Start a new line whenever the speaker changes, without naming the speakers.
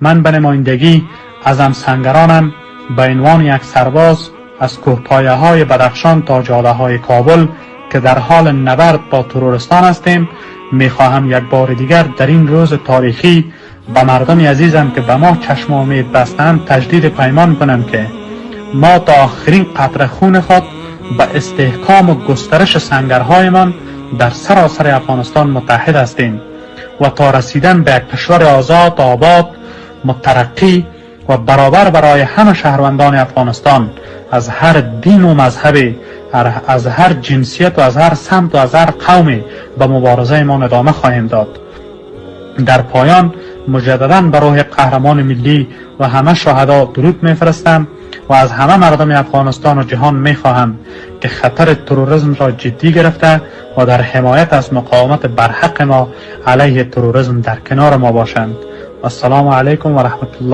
من به نمایندگی از همسنگرانم به عنوان یک سرباز از کوهپایه های بدخشان تا جاده های کابل که در حال نبرد با ترورستان هستیم، میخواهم یک بار دیگر در این روز تاریخی به مردم عزیزم که به ما چشم امید بستند تجدید پیمان کنم که ما تا آخرین قطره خون خود به استحکام و گسترش سنگرهایمان در سراسر افغانستان متحد هستیم و تا رسیدن به یک کشور آزاد، آباد، مترقی و برابر برای همه شهروندان افغانستان از هر دین و مذهب، از هر جنسیت و از هر سمت و از هر قوم به مبارزه ما ادامه خواهیم داد. در پایان مجددا به روح قهرمان ملی و همه شهدا درود میفرستم و از همه مردم افغانستان و جهان میخواهم که خطر تروریسم را جدی گرفته و در حمایت از مقاومت برحق ما علیه تروریسم در کنار ما باشند. السلام علیکم و رحمت الله.